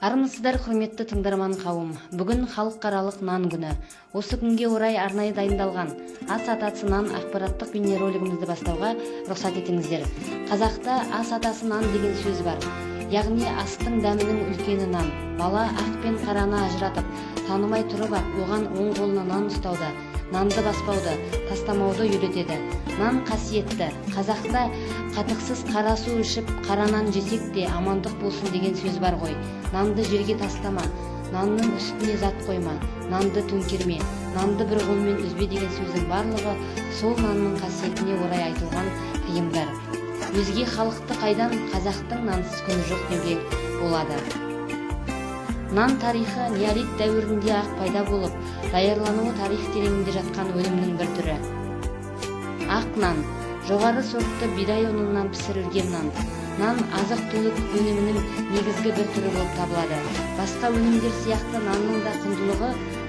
Армысыздар, құрметті тыңдарман қауым. Бүгін халықаралық нан күні. Осы күнге орай арнайы дайындалған «Ас атасы нан» ақпараттық бейнеролигімізді бастауға рұқсат етіңіздер. Қазақта «ас атасы нан» деген сөз бар. Яғни астың дәмінің үлкені нан. Бала ақ пен қараны ажыратып, танымай тұрып-ақ оған оң қолына нан ұстауды, нанды баспауды, тастамауды үйретеді. Нан қасиетті. Қазақта «қатықсыз қара су ішіп, қара нан жесек те амандық болсын» деген сөз бар ғой. Нанды жерге тастама, нанның үстіне зат қойма, нанды төңкерме, нанды бір қолмен үзбе деген сөздің барлығы сол нанның қасиетіне орай айтылған тыйымдар. Өзге халықты қайдан, қазақтың нансыз күні жоқ деуге болады. Нан тарихы неолит дәуірінде ақ пайда болып, даярлануы тарих тереңінде жатқан өнімнің бір түрі. Ақ нан жоғары сортты бидай ұнынан пісірілген нан. Нан азық түлік өнімінің негізгі бір түрі болып табылады. Басқа өнімдер сияқты нанның да құндылығы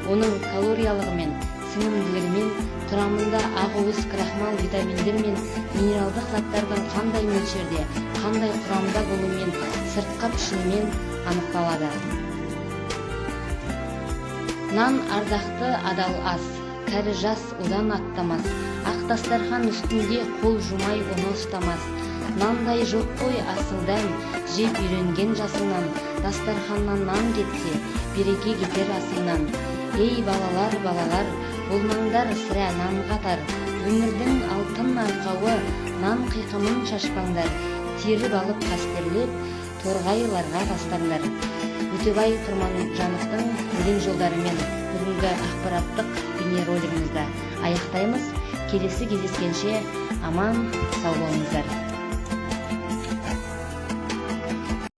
оның калориялығымен, сіңімділігімен, құрамында ақуыз, крахмал, витаминдер мен минералдық заттардың қандай мөлшерде, қандай құрамда болуымен, сыртқы пішінімен анықталады. Нан ардақты адал ас, кәрі жас одан аттамас, ақ дастархан үстінде қол жумай оны ұстамас. Нандай жоқ қой асыл дәм, жеп үйренген жасыңнан, дастарханнан нан кетсе, береке кетер асыңнан. Ей, балалар, балалар, болмаңдар сірә нанға тар, өмірдің алтын арқауы нан қиқымын шашпаңдар, теріп алып қастерлеп, торғайларға тастаңдар. Өтебай Құрманжановтың өлең жолдарымен бүгінгі ақпараттық бейнеролигімізді аяқтаймыз. Келесі кездескенше аман сау болыңыздар.